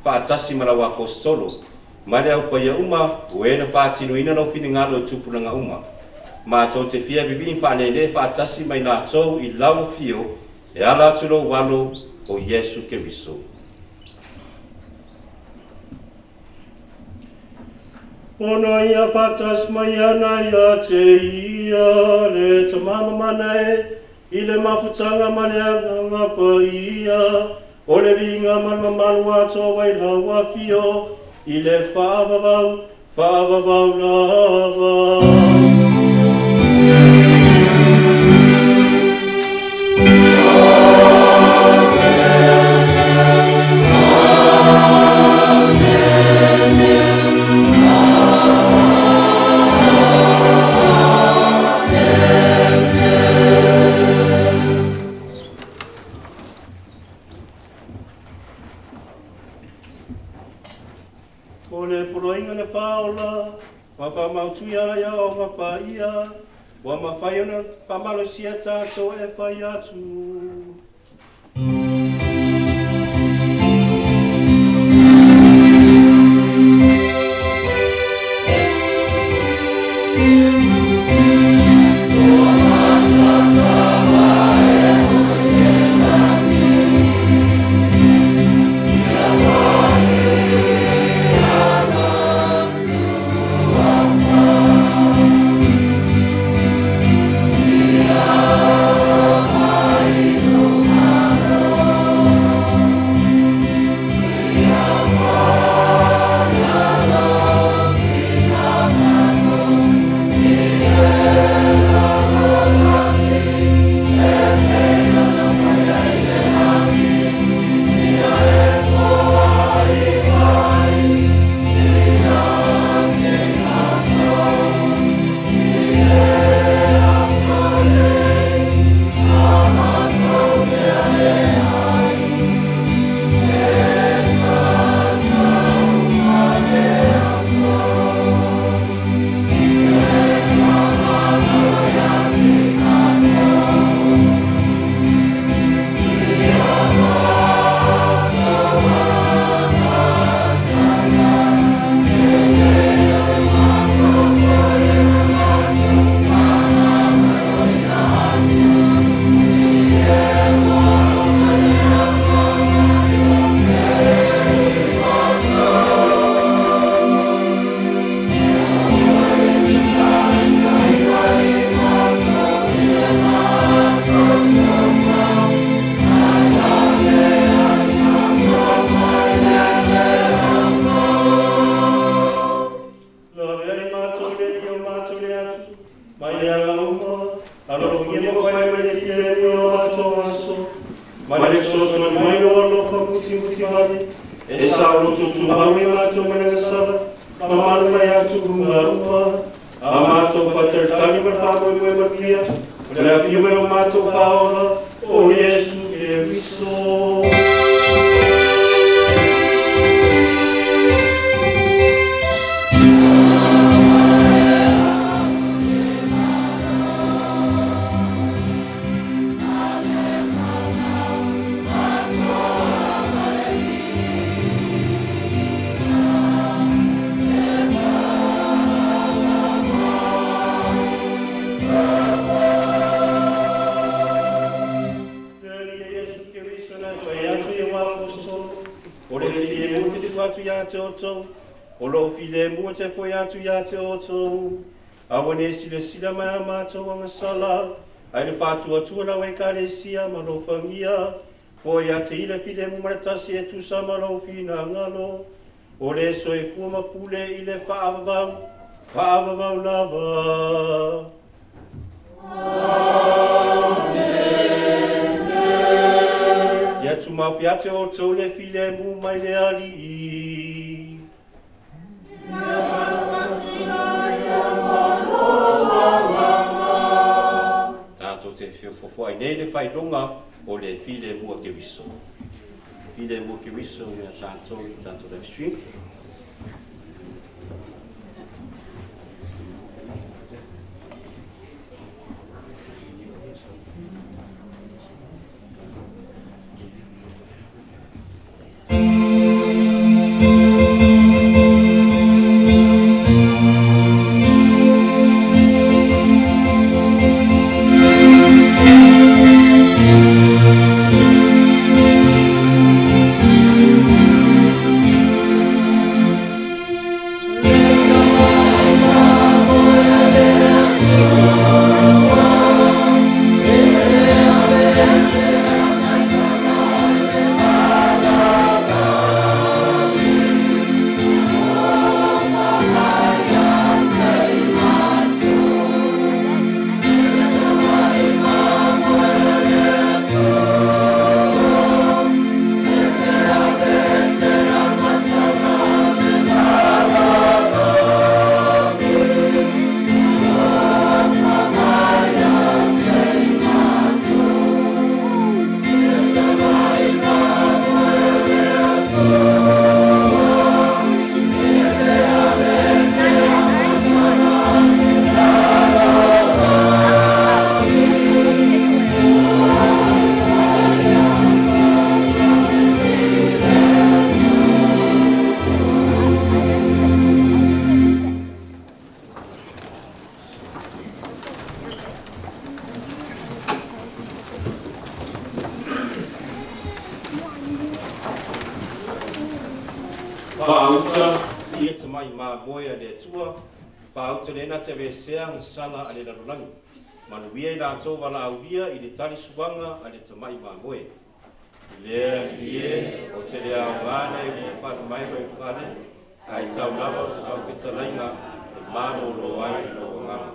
faatasi ma lau Aposetolo, ma le au paia uma o e na faatinoina lou finagalo i tupulaga uma. Matou te fia vivii faaneenee faatasi ma i latou i lau afio e ala atu i lou Alo o Iesu Keriso. Ona ia faatasi mai ana ia te ia le Tama mamana e, i le mafutaga ma le Agaga Paia, o le viiga ma le mamalu atoa i lau afio i le faavavau, faavavau lava. O le poloaiga le faaola, ma faamautu i ala i aoaoga paia, ua mafai ona faamalosia tatou e fai atu. E saoloto tumau e matou mai le agasala, ma malu mai atugaluga uma, a matou faatalitali ma le faamoemoe manuia, o le afio mai o matou Faaola, o Iesu Keriso. Le Alii Iesu Keriso na e fai atu i au Aposetolo, O le filemu te tuu atu ia te outou, o lou filemu e te foi atu ia te outou. Aua ne i silasila mai a matou agasala, ae le faatuatua lau Ekalesia ma alofagia foi ia te i le filemu ma le tasi e tusa ma lou finagalo, o le soifua ma pule i le faavavau, faavavau lava. Ia tumau pea te outou le filemu mai le Alii. Tatou te feofofoai nei le faailoga o le filemu a Keriso. Filemu a Keriso ia tatou i tatou live stream. Faauta ia tamai mamoe a le Atua, faauta lena te aveesea gasala a le lalolagi. Manuia i latou valaaulia i le tali suaga a le tamai mamoe. Le Alii e, ou te le aoga nei ua fale mai lou fale, ae tau lava o sau fetalaiga e malolo ai lou agaga.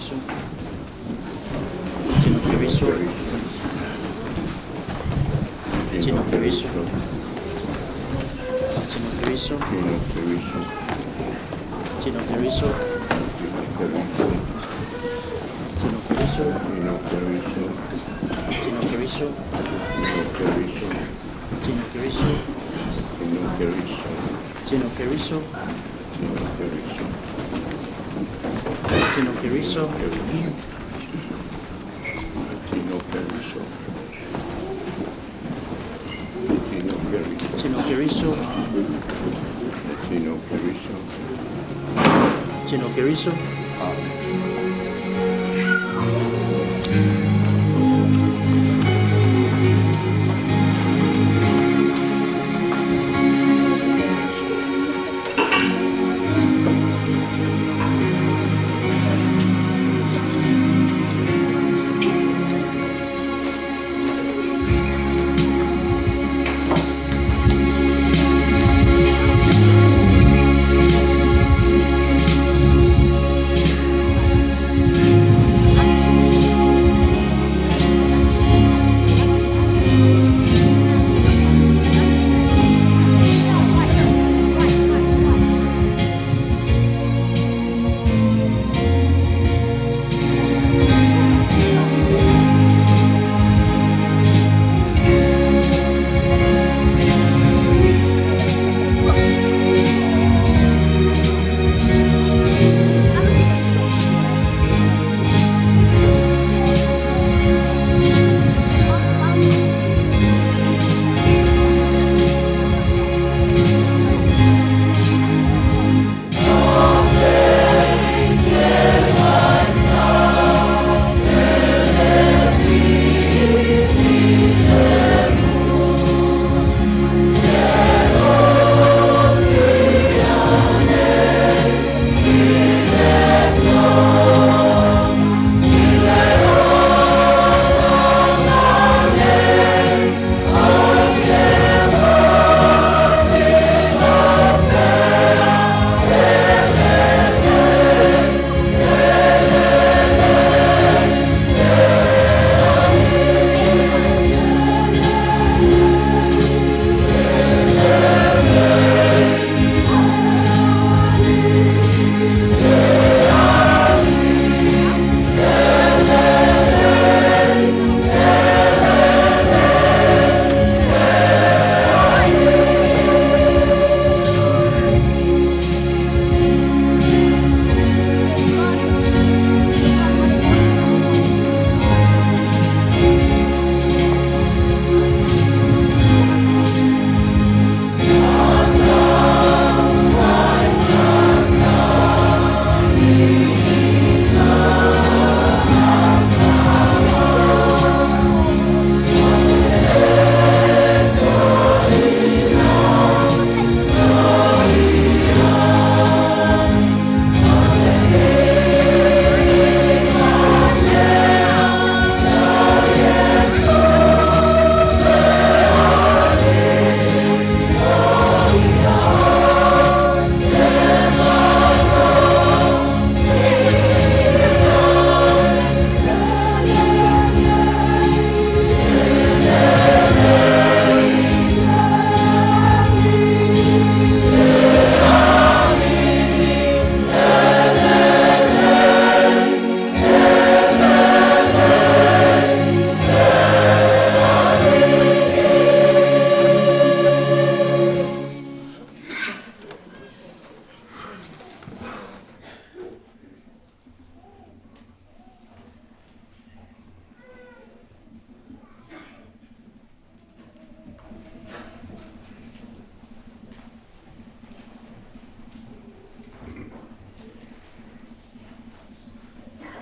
Keriso. Tino Keriso. Tino Keriso. Tino Keriso. Tino Keriso. Tino Keriso. Tino Keriso. Tino Keriso. Tino Keriso. Tino Keriso. Tino Keriso. Tino Keriso.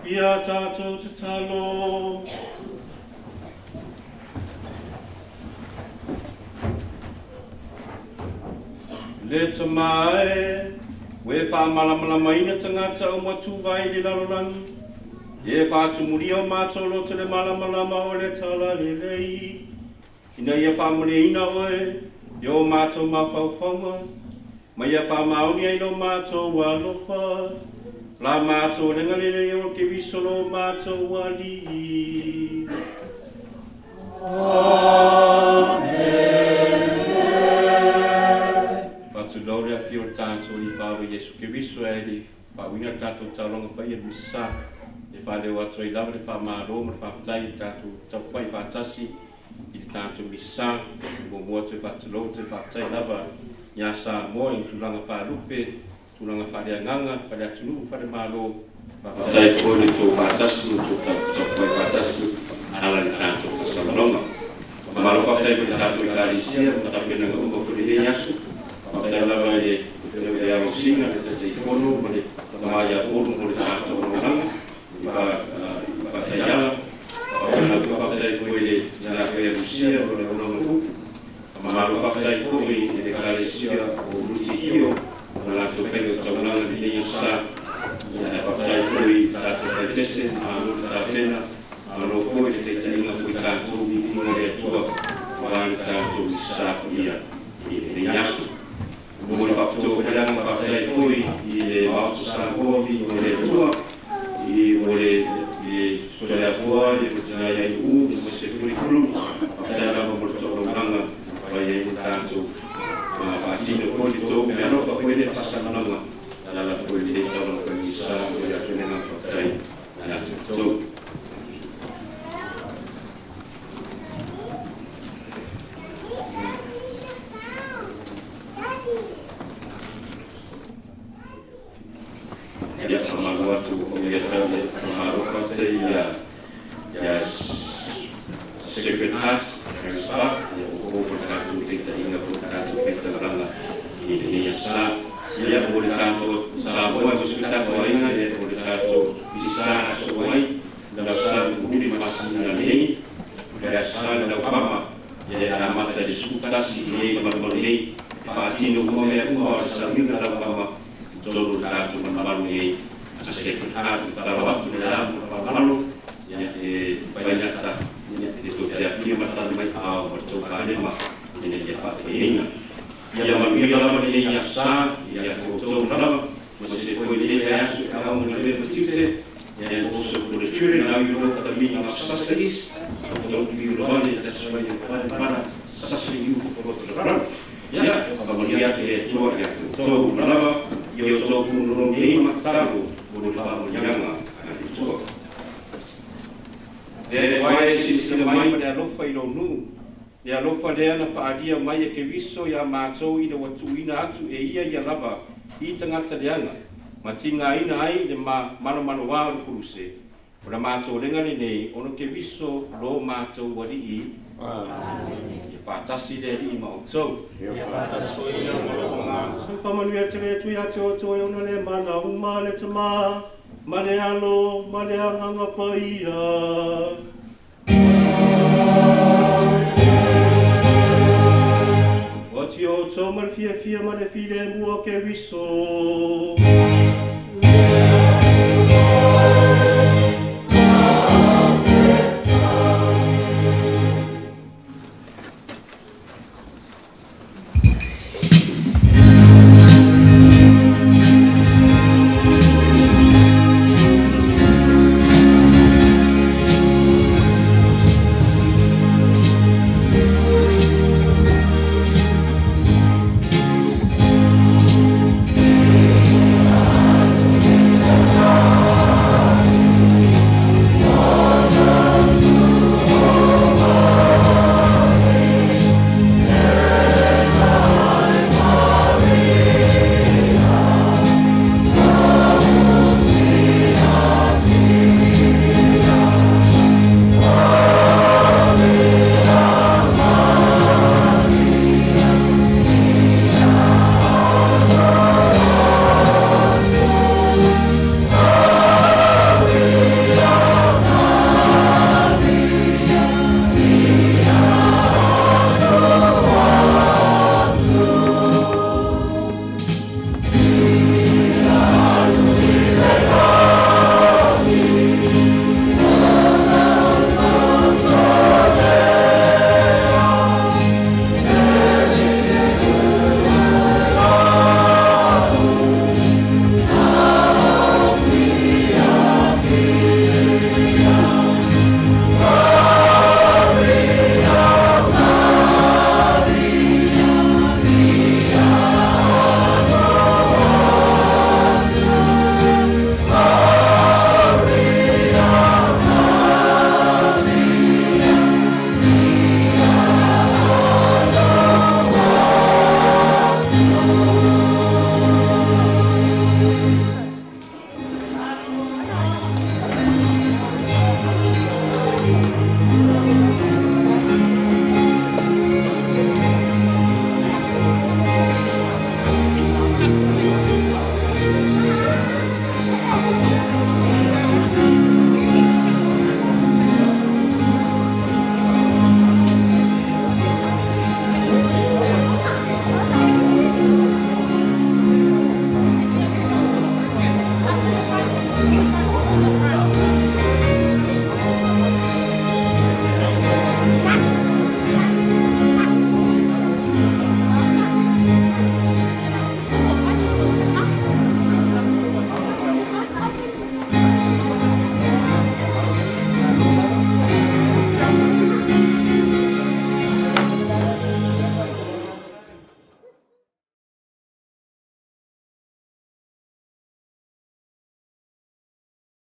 Ia tātou tatalo. Le Tama e, ua e faamalamalamaina tagata uma tuva i le lalolagi, e faatumulia o matou loto i le malamalama o le talalelei, ina ia faamalieina oe i o matou mafaufauga, ma ia faamaoni ai lo matou alofa. La matou le galelei o Keriso lo matou Alii. Faatulou le afio o le tatou Alii Faaola Iesu Keriso e le faauiina le tatou taulaga paia i le Misa e faaleo atu ai lava le faamalo ma le faafetai i le tatou tapuai faatasi i le tatou Misa. E muamua toe faatulou toe faafetai lava ia Samoa i tulaga faalupe, tulaga faaleagaga, faaleatunuu, falemalo. Faafetai foi le tou faatasi ma tou tapuai faatasi ala i le tatou faasalamalauga. Malo faafetai foi i le tatou Ekalesia ma tapenaga uma foi i lenei aso. Faafetai lava i le alosiga, le Taitaifono ma le Tama ia Olu mo le tatou auaunaga i faataiala. Faafetai foi i le Tina Claire Lucia mo le auaunaga upu. Malo faafetai foi i le Ekalesia o Rutihio ma latou faiga o taulaga i lenei aso sa. Ia, faafetai foi i tatou faipese, malo le tapena, malo foi le taitaiga foi tatou i luga o le Atua aua le tatou sa paia i lenei aso. Mo le faapitoa foi le agaga faafetai foi i le Maota Samoa i o le Atua i o le i Toleafoa i le Tina ia Iuu ma se foi crew. Faafetai lava mo le toalaunaga mai ai le tatou faatino foi le tou meaalofa foi le faasalalauga e ala foi i lenei taulaga paigisa o le atu le agaga faafetai ia te outou. Ia faamalo atu o ia tau le faamalo faafetai ia ia Sacred Heart Harris Park ia o ko mo le tatou taitaiga po le tatou faitaulaga i lenei aso sa. Ia mo le tatou Samoa e mosi tatou aiga ia o le tatou Isa aso ai lau sa mulimuli masina nei o le aso sa le laupama ia e amata i le 11 i nei malumalu nei e faatino uma mea uma o le sauiga laupama i totonu o le tatou malumalu nei a Sacred Heart. E tatalo atu le la ma le faaaloalo ia e fai ata ia e tou te afio ma tali mai ao ma le tou palema ina ia faapaieina. Ia manuia lava lenei aso sa ia outou lava ma se foi lenei aso e ao ma le ma tiute and also for the children now you know the meaning of Sasaris. Don't you run it, that's why you find mana sasa you for the run. Ia, whakamanuia atu le Atua ia koutou lava, i o outou pūnono nei mataro mo le whaamunianga a le Atua. Le Atua e silasila mai ma le alofa i lou nuu, le alofa lea na whaalia mai e Keriso iā mātou ina ua tuuina atu e ia ia lava i tagata leaga, ma tigaina ai le ma malomaloā o le Kuruse, O la matou lega lenei ono Keriso lo matou Alii. Amene. Ia faatasi le Alii ma outou. Ia faatasi foi ia ma lou agaga. Sa faamanuia tele atu ia te outou e ona le mana uma le Tama, ma le Alo, ma le Agaga Paia. Ua tio outou ma le fiafia ma le filemu o Keriso.